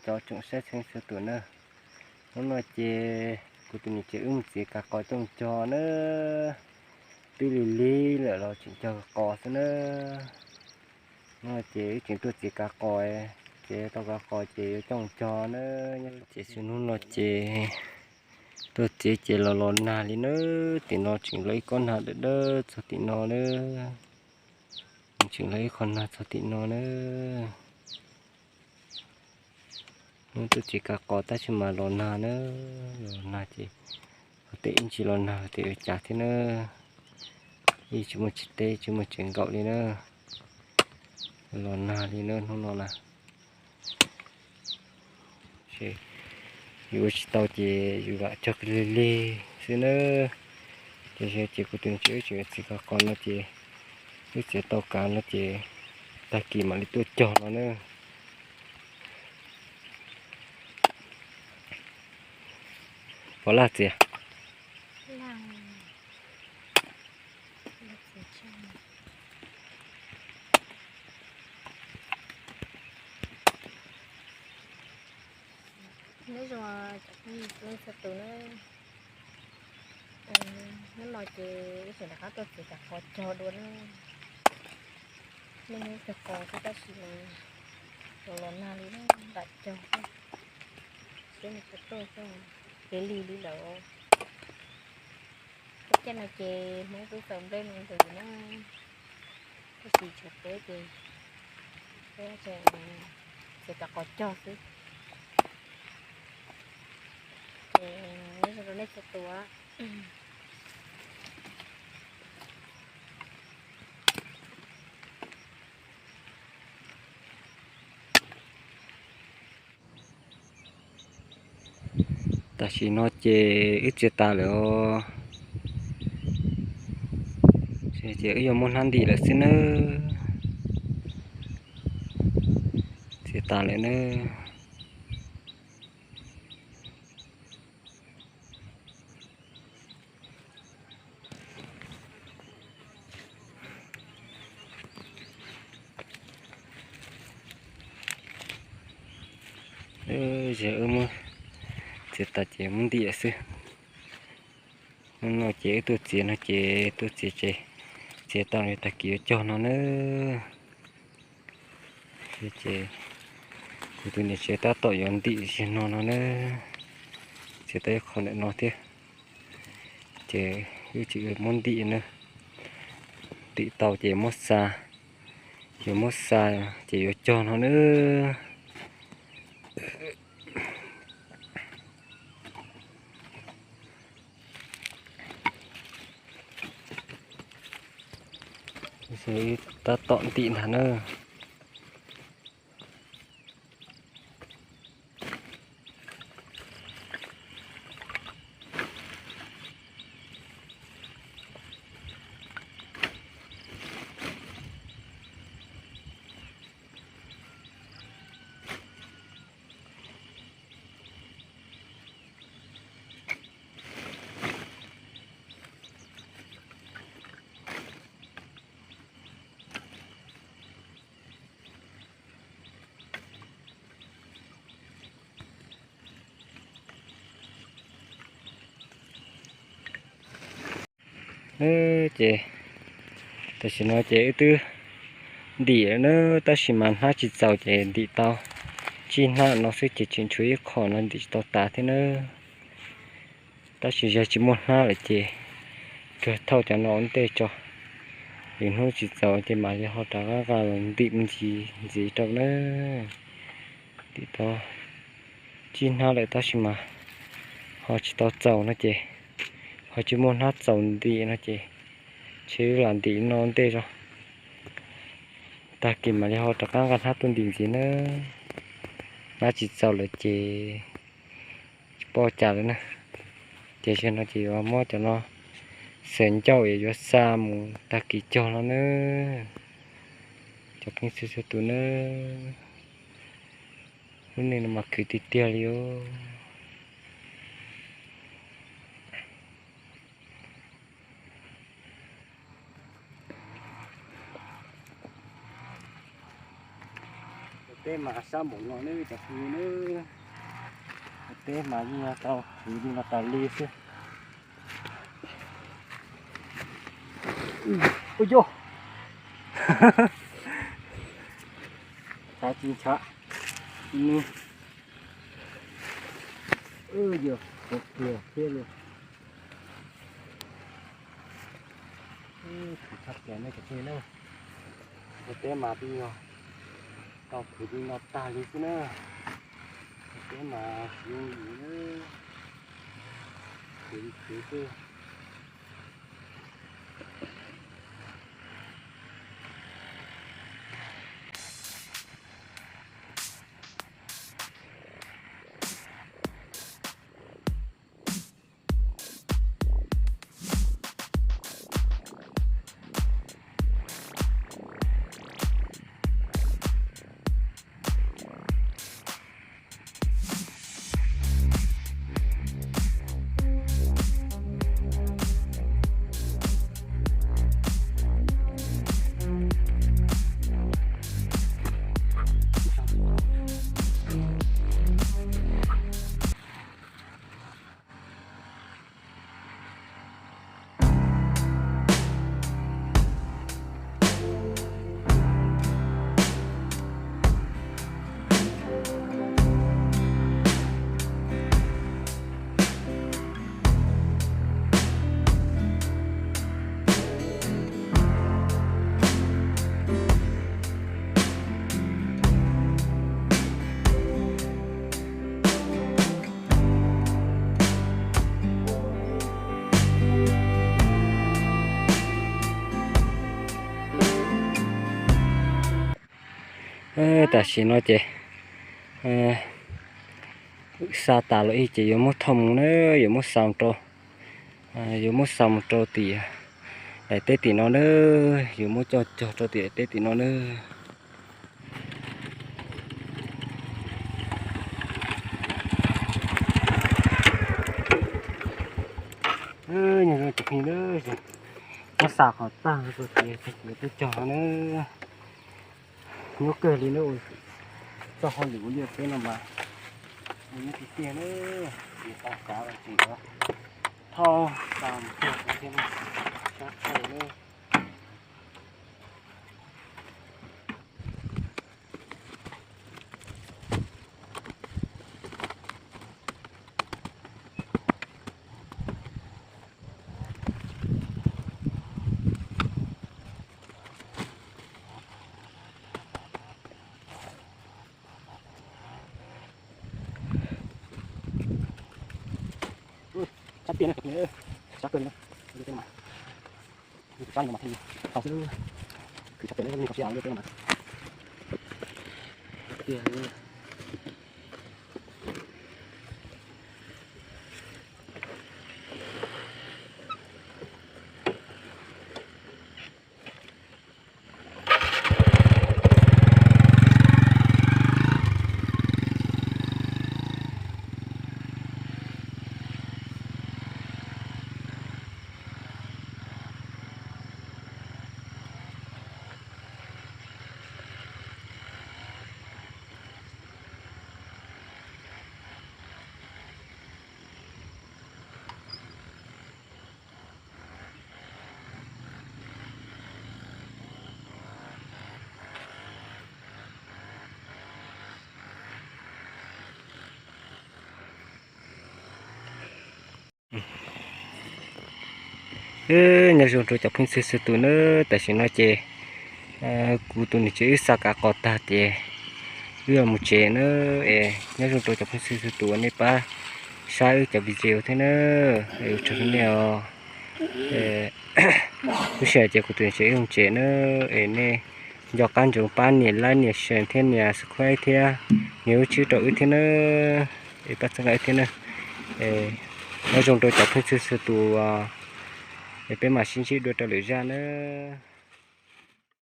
Cov tsoom saib txheeb txhua tus na, hnub no ces kuv tus niam tsev wb mus txiav kav qos cooj cog na, twb lig lig lawm los tseem cog qos xwb na. Hnub no ces wb tseem tuaj txiav kav qos, txiav tau kav qos ces yuav cooj cog na. Ces xwb hnub no ces tuaj txiav ces los los nag li na, tim no tseem lawv ib kob nag dawb dawb txog tim no na, tseem lawv ib qho nag txog tim no na. Hnub tuaj txiav kav qos tab sis mas los nag na, los nag ces hov tias ib ntsis los nag hov tias yuav cas thiab na, ib tsis muaj tsis teb tsis muaj tsev nkaum li na, los nag li na hnub no na. Yus ua tsis tau ces yus lam cog lig lig xwb na. Ces ces kuv tus niam tsev wb tseem txiav kav qos no ces wb txiav tau kav no ces tag kis mam li tuaj cog no na. Puas laj txiav? Nyob zoo cov phooj ywg txhua tus na, hnub no ces wb tseem rov qab tuaj txiav kav qos cog dua na. Niaj hnub cog qos xwb tab sis los los nag li na, ntam cog xwb, seb nws puas tuaj, kev lig li lawm. Tej caij no ces Hmoob twb txaws nplej no ntws na, tab sis tshuav peb ces peb tseem txiav kav qos cog xwb. Ces nyob zoo rau nej txhua tus. Tam sim no ces wb txiav tas lawm os. Ces wb yuav muab hnab ntim lawm xwb nawb. Txiav tas lawm nawb. Ces wb muab txiav tas ces muab ntim lawm xwb. Hnub no ces wb tuaj txiav no ces tuaj txiav ces txiav tau tag kis yuav cog no nawb. Ces kuv tus niam tsev tab tom yuav ntim zaum no no na, txiav tau ib qho ntawm no thiab. Ces wb tseem yuav muab ntim na, ntim tau ces muab xa, yuav muab xa ces yuav cog no nawb. Tab tom ntim ntag na. Ces tam sim no ces wb twb ntim lawm na, tab sis mas hnab tsis txaus ces ntim tau tsib hnab no xwb ces tseem tshuav ib qho no ntim tsis tau tas thiab na. Tab sis yog tsis muaj hnab lawm ces kawg thauj cov no ua ntej tso, vim hnub tsis txaus ces mam li ho rov qab nqa los ntim me ntsis ntxiv rau na. Ntim tau tsib hnab lawm tab sis mas ho tsis tau txaus no ces, ho tsis muaj hnab txaus ntim no ces, ces wb lam ntim no ua ntej tso, tag kis mam li ho rov qab nqa hnab tuaj ntim ntxiv na. Hnab tsis txaus lawm ces tsis paub cas lawm na. Ces zaum no ces yuav muab cov no xaws ncauj es yuav xa mus tag kis cog no na. Cov phooj ywg txhua tus nawb, lub neej no mas khwv tiag tiag li os. Ua teb mas sab npaum no nawb cov phooj ywg nawb. Ua teb mas yeej yog tau khwv li no tas li xwb. Ua yog, ntshav tsis ntshav, yog kiag thiab li. Khwv tshaj plaws nej cov phooj ywg na. Ua teb mas twb yog tau khwv li no tag li xwb na. Ua teb mas zoo yus na, khwv li khwv xwb. Tam sim no ces xa tas los ib ces yuav muab thauj mus na, yuav muab xa rau, yuav muab xa mus rau tim daim teb tim no na, yuav muab coj cog rau tim daim teb tim no na. Nyob zoo cov phooj ywg, muab xa qhov tag rau tim teb cog na. Nyuaj kawg li na, txoj hauj lwm ua liaj teb no mas ua nyuaj tiag tiag na, tsis tau kav los tseem thauj xa mus cog thiab na, sab tshaj na. Sab tiag na, sab kawg li na. Sab no mas thiaj li tau xwb. Khwv sab pem lawm, kho siab li no mas. Tiag. Nyob zoo rau cov phooj ywg txhua tus nawb, tam sim no ces kuv tus niam tsev wb xa kav qos tag ces wb yuav mus tsev nawb. Es nyob zoo rau cov phooj ywg txhua tus uas nej pab saib wb cov video thiab nawb, ua tsaug rau nej os. Lub sij hawm ces kuv tus niam tsev wb mus tsev nawb, es nej nco qab ntsoov pab nias like, nias share thiab nias subscribe thiab nias lub tswb rau wb thiab nawb. Es pab txhawb nqa wb thiab nawb. Nyob zoo rau cov phooj ywg txhua tus, es peb mam sib ntsib dua rau lwm zaj nawb.